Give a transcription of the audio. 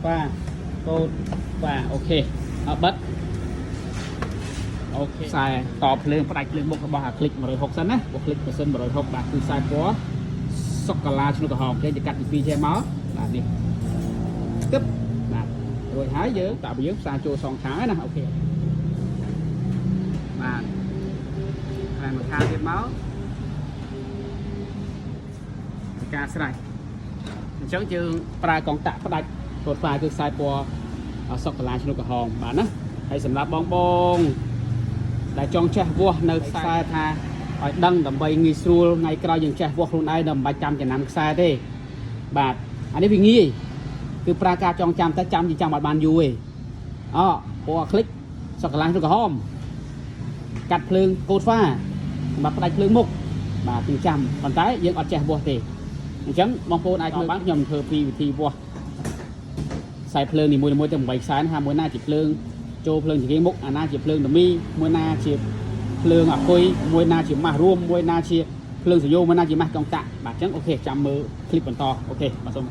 ហ្វាកូដហ្វា OK អត់បិទ OK ខ្សែតភ្លើងផ្ដាច់ភ្លើងមុខរបស់អាคลิก160សិនណាបុคลิกម៉ាស៊ីន160បាទគឺខ្សែពណ៌សុកកាឡាឆ្នុកក្រហមគេจะកាត់ពី2ចេះមកបាទនេះទឹបបាទរួចហើយយើងតាយើងផ្សារចូលសងខាងហើយណា OK បាទហើយមកខាងទៀតមកការស្រេចអញ្ចឹងយើងប្រើកងតាក់ផ្ដាច់កូដហ្វាគឺខ្សែពណ៌សុកកាឡាឆ្នុកក្រហមបាទណាហើយសម្រាប់បងបង ដែលចង់ចេះវាស់នៅខ្សែថាឲ្យដឹងដើម្បីងាយស្រួលថ្ងៃក្រោយយើងចេះវាស់ខ្លួនឯងដល់មិនបាច់ចាំចំណាំខ្សែទេបាទអានេះវាងាយគឺប្រើការចងចាំតែចាំជាចាំអត់បានយូរទេអពណ៌คลิกសកឡាឬក្រហមកាត់ភ្លើងកូដហ្វាសម្រាប់ផ្ដាច់ភ្លើងមុខបាទគឺចាំប៉ុន្តែយើងអត់ចេះវាស់ទេអញ្ចឹងបងប្អូនអាចមើលបានខ្ញុំធ្វើពីវិធីវាស់ខ្សែភ្លើងនីមួយៗទៅ8ខ្សែហ្នឹងថាមួយណាជាភ្លើង ចូលភ្លើងចង្កេះមុខអាណាជាភ្លើងដមីមួយណាជាភ្លើងអាគុយមួយណាជាម៉ាស់រួមមួយណាជាភ្លើងសយោមួយណាជាម៉ាស់កងតាក់បាទអញ្ចឹង OK ចាំមើលคลิปបន្ត OK បាទសូម